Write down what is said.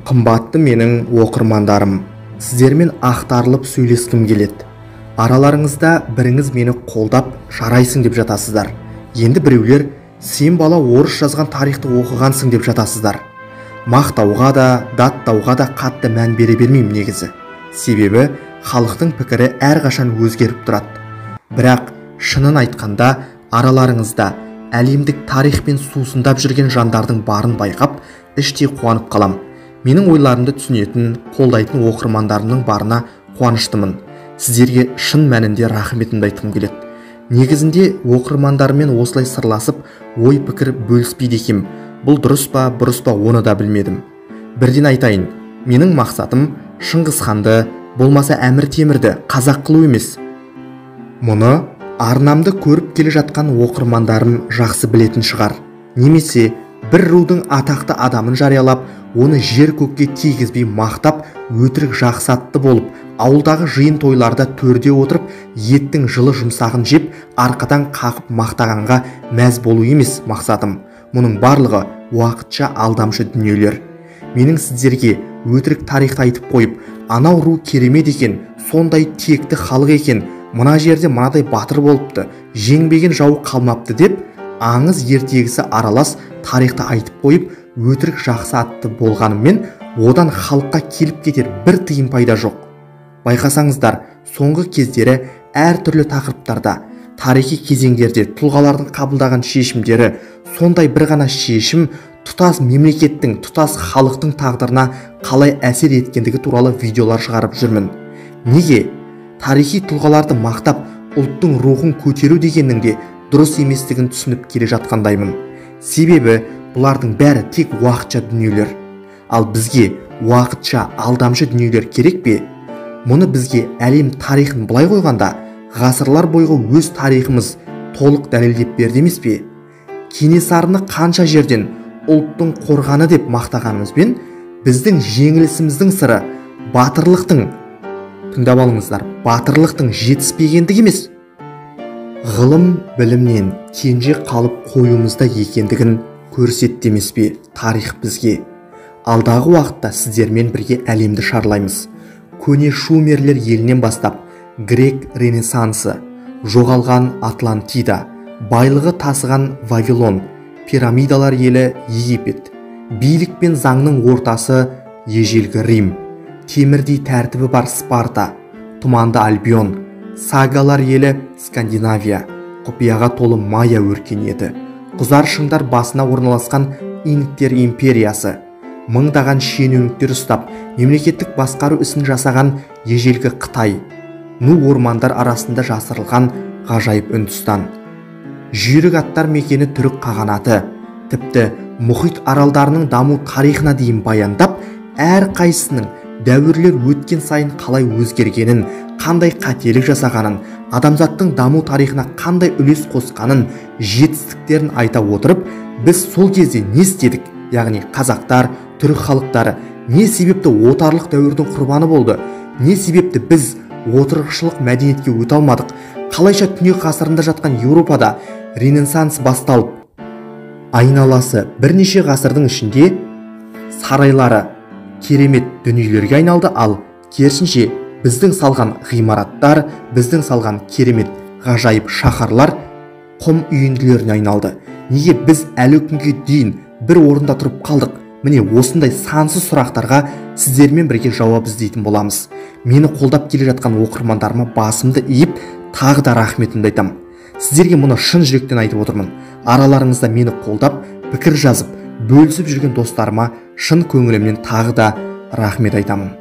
Қымбатты менің оқырмандарым, сіздермен ақтарылып сөйлескім келеді. Араларыңызда біріңіз мені қолдап жарайсың деп жатасыздар. Енді біреулер сен бала орыс жазған тарихты оқығансың деп жатасыздар. Мақтауға да, даттауға да қатты мән бере бермеймін негізі. Себебі халықтың пікірі әрқашан өзгеріп тұрады. Бірақ шынын айтқанда, араларыңызда әлемдік тарихпен сусындап жүрген жандардың барын байқап, іштей қуанып қалам. Менің ойларымды түсінетін, қолдайтын оқырмандарымның барына қуаныштымын. Сіздерге шын мәнінде рахметімді айтқым келеді. Негізінде оқырмандарыммен осылай сырласып, ой-пікір бөліспейді екенмін. Бұл дұрыс па, бұрыс па, оны да білмедім. Бірден айтайын, менің мақсатым Шыңғыс ханды, болмаса Әмір Темірді қазақ қылу емес. Мұны арнамды көріп келе жатқан оқырмандарым жақсы білетін шығар. Немесе бір рудың атақты адамын жариялап, оны жер көкке тигізбей мақтап, өтірік жақсы атты болып, ауылдағы жиын тойларда төрде отырып, еттің жылы жұмсағын жеп, арқадан қағып мақтағанға мәз болу емес мақсатым. Мұның барлығы уақытша алдамшы дүниелер. Менің сіздерге өтірік тарихты айтып қойып, анау ру керемет екен, сондай текті халық екен, мына жерде мынадай батыр болыпты, жеңбеген жау қалмапты деп, аңыз ертегісі аралас тарихты айтып қойып, өтірік жақсы атты болғанымен, одан халыққа келіп кетер бір тиын пайда жоқ. Байқасаңыздар, соңғы кездері әртүрлі тақырыптарда, тарихи кезеңдерде тұлғалардың қабылдаған шешімдері, сондай бір ғана шешім тұтас мемлекеттің, тұтас халықтың тағдырына қалай әсер еткендігі туралы видеолар шығарып жүрмін. Неге? Тарихи тұлғаларды мақтап, ұлттың рухын көтеру дегеннің де дұрыс еместігін түсініп келе жатқандаймын. Себебі бұлардың бәрі тек уақытша дүниелер. Ал бізге уақытша алдамшы дүниелер керек пе? Мұны бізге әлем тарихын былай қойғанда, ғасырлар бойғы өз тарихымыз толық дәлелдеп берді емес пе? Кенесарыны қанша жерден ұлттың қорғаны деп мақтағанымызбен, біздің жеңілісіміздің сыры батырлықтың, тыңдап алыңыздар, батырлықтың жетіспегендігі емес, ғылым білімнен кенже қалып қоюымызда екендігін көрсетті емес пе тарих бізге? Алдағы уақытта сіздермен бірге әлемді шарлаймыз. Көне шумерлер елінен бастап, грек ренессансы, жоғалған Атлантида, байлығы тасыған Вавилон, пирамидалар елі Египет, билік пен заңның ортасы ежелгі Рим, темірдей тәртібі бар Спарта, тұманды Альбион, сагалар елі Скандинавия, құпияға толы майя өркениеті, құзар шыңдар басына орналасқан Инктер империясы, мыңдаған шенеуніктер ұстап, мемлекеттік басқару ісін жасаған ежелгі Қытай, ну ормандар арасында жасырылған ғажайып Үндістан, жүйрік аттар мекені түрік қағанаты, тіпті мұхит аралдарының даму тарихына дейін баяндап, әр қайсысының дәуірлер өткен сайын қалай өзгергенін, қандай қателік жасағанын, адамзаттың даму тарихына қандай үлес қосқанын, жетістіктерін айта отырып, біз сол кезде не істедік, яғни қазақтар, түрік халықтары не себепті отарлық дәуірдің құрбаны болды, не себепті біз отырықшылық мәдениетке өте алмадық, қалайша түнек ғасырында жатқан Еуропада ренессанс басталып, айналасы бірнеше ғасырдың ішінде сарайлары керемет дүниелерге айналды, ал керісінше біздің салған ғимараттар, біздің салған керемет ғажайып шаһарлар құм үйінділеріне айналды. Неге біз әлі күнге дейін бір орында тұрып қалдық? Міне осындай сансыз сұрақтарға сіздермен бірге жауап іздейтін боламыз. Мені қолдап келе жатқан оқырмандарыма басымды иіп, тағы да рахметімді айтамын. Сіздерге мұны шын жүректен айтып отырмын. Араларыңызда мені қолдап, пікір жазып, бөлісіп жүрген достарыма шын көңілімнен тағы да рахмет айтамын.